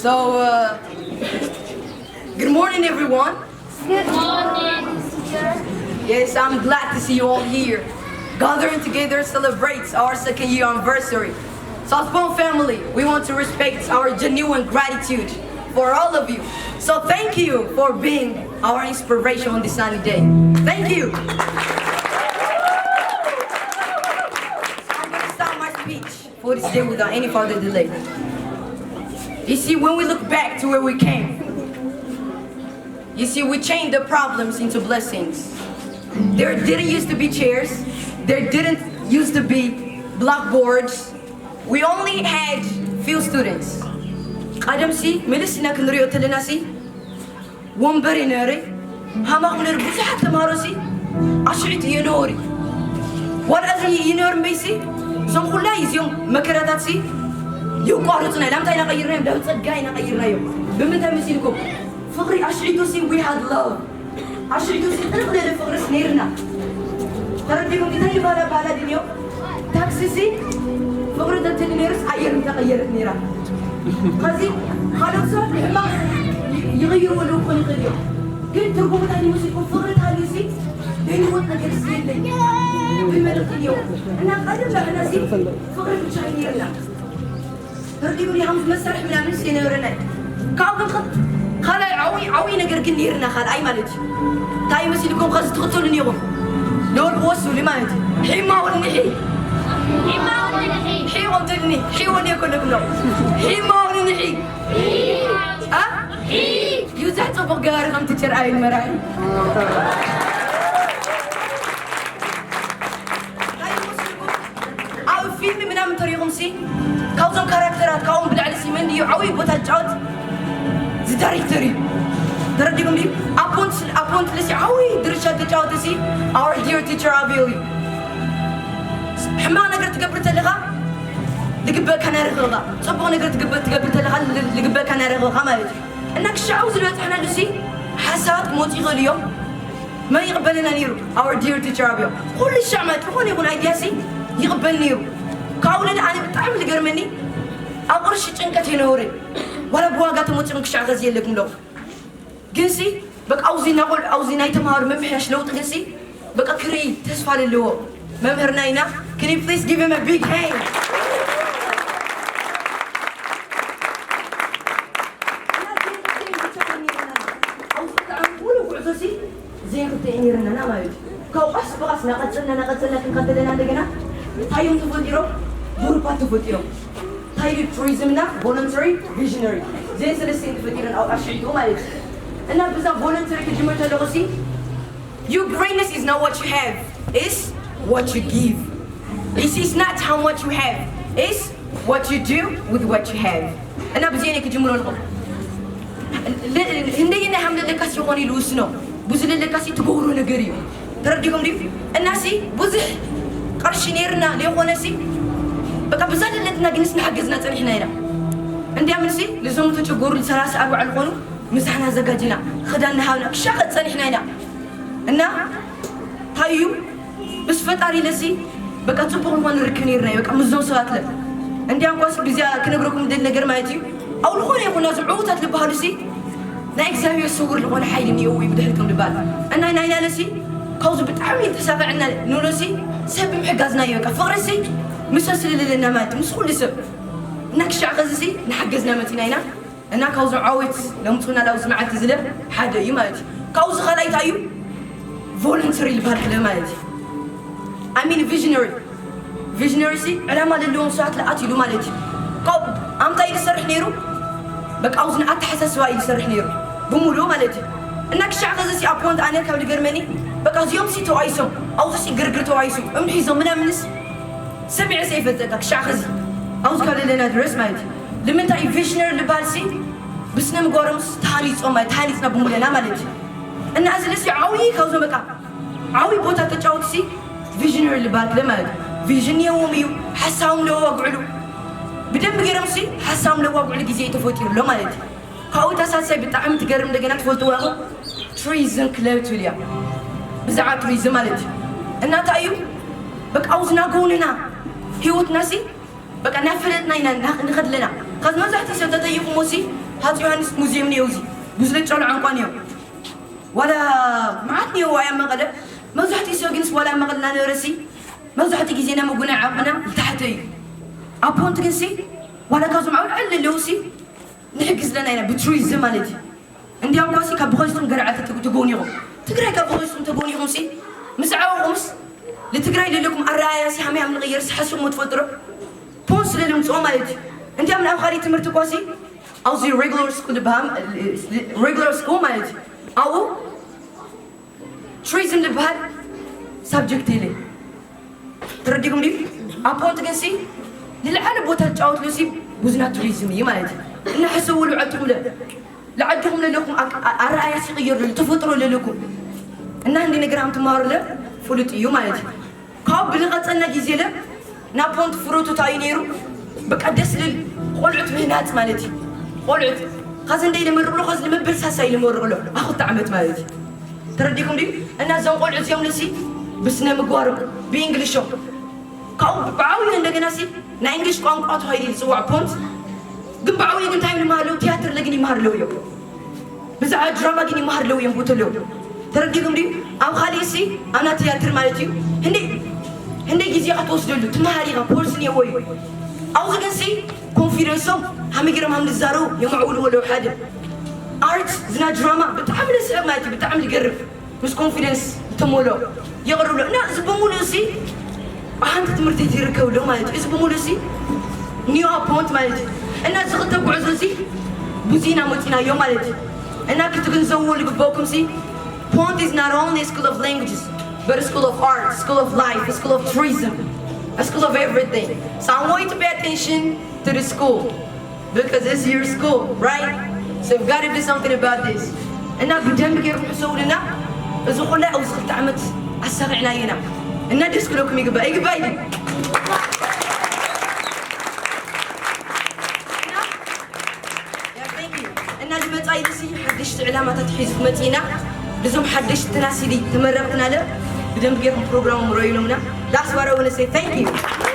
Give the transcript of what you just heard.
So, uh, good morning, everyone. Good morning. Yes, I'm glad to see you all here. Gathering together celebrates our second year anniversary. South Point family, we want to respect our genuine gratitude for all of you. So thank you for being our inspiration on this sunny day. Thank you. I'm going to start my speech for this day without any further delay. You see, when we look back to where we came, you see, we changed the problems into blessings. There didn't used to be chairs. There didn't used to be blackboards. We only had few students. ቀደም ሲ ምልስ ኢና ክንሪኦ ተለና ሲ ወንበር ይነሪ ሃማ ኩነር ብዙሓት ተማሃሮ ሲ ኣሽዒት ይኖሪ ዋላ እዚ ይኖር እምበይ ሲ እዞም ኩላይ እዚኦም መከራታት ሲ ይቋርጹና ኢላ ምንታይ ኢና ቀይርናዮም ናብ ጸጋ ኢና ቀይርናዮም ብምንታይ መሲልኩም ፍቕሪ ኣሽዒቱ ሲ we had love ኣሽዒቱ ሲ ጥልቕ ለለ ፍቕርስ ነይርና ተረዲኹም እንታይ ይባላ ባላ ድንዮ ታክሲ ሲ ፍቕሪ ተትል ነይርስ ኣየር ምተቐየረት ነይራ ኸዚ ካልኦት ሰባት ንሕማቕ ይቕይርዎ ኣለዉ ክኾኑ ይኽእል እዮም ግን ትርጉሙ እንታይ ይመስልኩም ፍቕሪ ታልዩ ሲ ዘይልወጥ ነገር ሲ የለይ ብመልእኽቲ እዮ እና ቀደም ንሕና ሲ ፍቕሪ ብቻ ነይርና ተረዲኹም ዲኹም መሳርሒ ምናምን የነበረና ካብኡ ግን ካልኣይ ዓብይ ዓብይ ነገር ግን ነይርና ካልኣይ ማለት እዩ እንታይ መሲልኩም ከዚ ትኽተሉን ኢኹም ለወልክዎ ስብሊ ማለት እዩ ሒማውን ንሒ ሒማውን ንሒ ሒቆም ትልኒ ሒወን የኮነኩም ነው ሒማውን ንሒ አ ይብዛሕ ፅቡቅ ገባሪ ከም ትቸር ኣይን መራሒ ኣብ ፊልም ምናምን ተሪኹም ሲ ካብዞም ካራክተራት ካብኦም ብልዕሊ ሲ መን ድዩ ዓብይ ቦታ ዝጫወት ዝዳይሬክተር እዩ ተረዲኹም ድዩ ኣፖንት ኣፖንት ልሲ ዓብይ ድርሻ ተጫወተ ሲ our dear teacher ኣቤል እዩ ሕማቕ ነገር ትገብር ተለኻ ልግበእካ ናይ ረኽብኻ ፅቡቕ ነገር ትግበ- ትገብር ተለኻ ል- ልግበእካ ናይ ረኽብኻ ማለት እዩ እና ክሻዑ ዝበፅሕና ልሲ ሓሳባት ክመፁ ይኽእሉ እዮም መን ይቕበለና ነይሩ our dear teacher ኣብዮ ኩሉ ሻዕ ማለት ዝኾነ ይኹን ኣይድያ ሲ ይቕበል ነይሩ ካብኡ ለለ ኣነ ብጣዕሚ ዝገርመኒ ኣብ ቅርሺ ጭንቀት የነውረ ዋላ ብዋጋ ተመፅም ክሻዕ ከዚ የለኩም ዶ ግንሲ በቃ ኣውዚ ናቆል ኣውዚ ናይ ተምሃሩ ምምሕያሽ ለውጢ ግንሲ በቃ ክርኢ ተስፋ ለለዎ መምህርና ኢና can you please give him a big hand ዘይክልተ ነይርና ማለት እዩ ካብ ቀስ ብቐስ ናቐፀልና ናቐፀልና ክንከተለና እንደገና እንታይ እዮም ተፈጢሮም ግሩፓት ተፈጢሮም እንታይ ቱሪዝምና ቮለንተሪ ቪዥነሪ ዘን ሰለስተ ተፈጢረን ኣብ ኣሽዒቱ ማለት እዩ እና ብዛ ቮለንተሪ ክጅምር ተለኹ ሲ Your greatness is not what you have, it's what you give. It's, it's not how much you have, it's what you do with what you have. እና ብዚ እኔ ክጅምሮ ልኹም እንደየ ናይ ሃም ለለካሲ ይኾን ኢሉ ውስኖ ብዙ ለለካሲ ትገብሮ ነገር እዩ ተረዲኹም ድዩ እናሲ ብዙሕ ቅርሺ ነይርና ለይኾነሲ በቃ ብዛ ለለትና ግንስ ንሓገዝና ፀኒሕና ኢና እንዲያምንሲ ልዞም ተጨጎሩ ሰላሳ ኣርባዓ ዝኾኑ ምሳሕና ኣዘጋጅና ክዳን ንሃብና ክሻቐጥ ፀኒሕና ኢና እና ታዩ ምስ ፈጣሪ ለሲ በቃ ፅቡቅ እንኳን ንርክብ ነርና በቃ ምዞም ሰባት ለ እንዲያ እንኳስ ብዚያ ክነግረኩም ደል ነገር ማለት እዩ ኣብ ዝኾነ ይኹን ናዞም ዕዉታት ዝበሃሉ ሲ ናይ እግዚኣብሔር ስውር ዝኾነ ሓይሊ እኒኦ ወይ ብድሕሪቶም ዝበሃል እና ናይ ናይና ለሲ ካብዚ ብጣዕሚ ተሳፈዐና ንብሎ ሲ ሰብ ብምሕጋዝና እዩ በቃ ፍቅሪ ሲ ምሰ ስለለለና ማለት ምስ ኩሉ ሰብ እና ክሻዕ ከዚ ሲ ንሓገዝና መፂና ኢና እና ካብዞም ዓወት ለምፁና ላብዚ መዓልቲ ዝለ ሓደ እዩ ማለት እዩ ካብዚ ካልኣይ እንታይ እዩ ቮለንተሪ ዝበሃል ክለ ማለት እዩ ኣሚን ቪዥነሪ ቪዥነሪ ሲ ዕላማ ለለዎም ሰባት ለኣት ኢሉ ማለት እዩ ካብ ኣምታይ ዝሰርሕ ነይሩ በቃ ኣብዚ ንኣተሓሳስባ እዩ ዝሰርሕ ነይሩ ብምሉኡ ማለት እዩ እና ክሻዕ ከዚ ሲ ኣፖንት ኣነ ካብ ዝገርመኒ በቃ እዚኦም ሲ ተዋይሶም ኣብዚ ሲ ግርግር ተዋይሱ እምሒዞም ምናምንስ ሰሚዐ ዘይፈልጠካ ክሻዕ ከዚ ኣብዚ ካብ ዘለና ድረስ ማለት እዩ ንምንታይ ቪሽነር ዝበሃል ሲ ብስነ ምግባሮም ተሃኒፆም ማለት ተሃኒፅና ብምለና ማለት እዩ እና እዚ ልሲ ዓብዪ ካብዞም በቃ ዓብዪ ቦታ ተጫወት ሲ ቪዥነር ዝበሃል ክለ ማለት እዩ ቪዥን የዎም እዩ ሓሳቦም ለዋግዕሉ ብደንብ ገይሮም ሲ ሓሳቦም ለዋግዕሉ ግዜ ተፈጢሩ ኣሎ ማለት እዩ ካብኡ ተሳሳይ ብጣዕሚ ትገርም እንደገና ትፈልጥዋ ኢኹም ቱሪዝም ክለብ ትብል እያ ብዛዕባ ቱሪዝም ማለት እዩ እና እንታይ እዩ በቃ ኣብዚ ናጎንና ህይወትና ሲ በቃ እናፈለጥና ኢና ንኸድ ኣለና ከዚ መብዛሕትኡ ሰብ ተጠይቑሞ ሲ ሃፅ ዮሃንስ ሙዚየም ነየው እዚ ብዙለ ጫሉ ዓንቋን እዮም ዋላ መዓት ነየው ኣያ መቐለ መብዛሕትኡ ሰብ ግንስ ዋላ መቐለ እናነበረ ሲ መብዛሕትኡ ግዜ ናይ መጉናይ ዓቕምና ዝተሓተ እዩ ኣብ ፖንት ግንሲ ዋላ ካብዞም ዓብልዓል ለለዉ ሲ ንሕግዝ ለና ኢና ብቱሪዝም ማለት እዩ እንዲያም ኳሲ ካብ ብኸዝቱም ገርዓተ ተጎኒኹም ትግራይ ካብ ብኸዝቱም ተጎኒኹም ሲ ምስ ዓወኹምስ ንትግራይ ለለኩም ኣረኣያ ሲ ሃመይ ሃም ንቕየር ሲ ሓስኹም ትፈልጥሮ ፖንስ ለልምፅኦ ማለት እዩ እንዲያም ናብ ካሊእ ትምህርቲ ኳሲ ኣብዚ ሬጉላር ስኩል ዝበሃል ሬጉላር ስኩል ማለት እዩ ኣብኡ ቱሪዝም ዝበሃል ሳብጀክት የለ ተረዲኩም ድዩ ኣብ ፖንት ግን ሲ ንልዓለ ቦታ ዝጫወትሉ ሲ ብዙና ቱሪዝም እዩ ማለት እዩ እና ሕሰቡ ልውዐልትኩም ለ ልዓድኹም ለለኹም ኣረኣያ ሲቕየር ለሉ ተፈጥሮ ለለኩም እና እንዲ ነገር ሃም ትማሃሩ ለ ፍሉጥ እዩ ማለት እዩ ካብ ብልቐፀና ግዜ ለ ናብ ፖንት ፍሩቱ እንታይ እዩ ነይሩ በቃ ደስ ልል ቆልዑት ምህናፅ ማለት እዩ ቆልዑት ከዚ እንደ ኢለመርቕሎ ከዚ ልመበልሳሳ ኢለመርቕሎ ኣኹት ዓመት ማለት እዩ ተረዲኩም ድዩ እና እዞም ቆልዑ እዚኦም ልሲ ብስነ ምግባሮም ብእንግሊሾም ካብኡ ብዓብዩ እንደገና ሲ ናይ እንግሊሽ ቋንቋ ተባሂሉ ዝፅዋዕ ፖንት ግን ብዓብዩ ግን እንታይ ይምሃር ኣለዉ ቲያትር ለግን ይምሃር ኣለዉ እዮም ብዛዕባ ድራማ ግን ይምሃር ኣለዉ እዮም ብተለዉ ተረዲኩም ድዩ ኣብ ካሊእ ሲ ኣብና ቲያትር ማለት እዩ ህንደይ ህንደይ ግዜ ክትወስደሉ ትምሃር ኢኻ ኮርስ እኒአዎ እዩ ኣብዚ ግን ሲ ኮንፊደንሶም ሃመይ ገይሮም ሃም ዝዛረቡ የማዕብልዎ ኣለዉ ሓደ ኣርት ዝና ድራማ ብጣዕሚ ደስዕብ ማለት እዩ ብጣዕሚ ዝገርም ምስ ኮንፊደንስ ዝተመልኦ የቕርብሎ እና እዚ ብምሉእ እዚ ብሓንቲ ትምህርቲ ይርከብሎ ማለት እዩ እዚ ብምሉእ እዚ ኒው ኣፖንት ማለት እዩ እና እዚ ክልተ ጉዕዞ እዚ ብዙ ኢና መፂናዮ ማለት እዩ እና ክትግንዘብዎ ዝግበእኩም ሲ Pont is not only a school of languages, but a school of art, a school of life, a school of tourism, a school of everything. So I want you to pay attention to the school. Because it's your school, right? So we've got to do something about this. እና ብደንብ ገይርኩም ሕሰቡልና እዚ ኩላ ኣብዚ ክልተ ዓመት ኣሳቂዕና ኢና እና ደስ ክለኩም ይግባእ ይግባእ እዩ እና ዝመፃ ኢሉሲ ሓደሽቲ ዕላማታት ሒዙ ክመፅእ ኢና እዞም ሓደሽቲ ተናሲዲ ተመረቕትና ለ ብደንብ ገይርኩም ፕሮግራሞም ረዩሎምና that's what I want to say thank you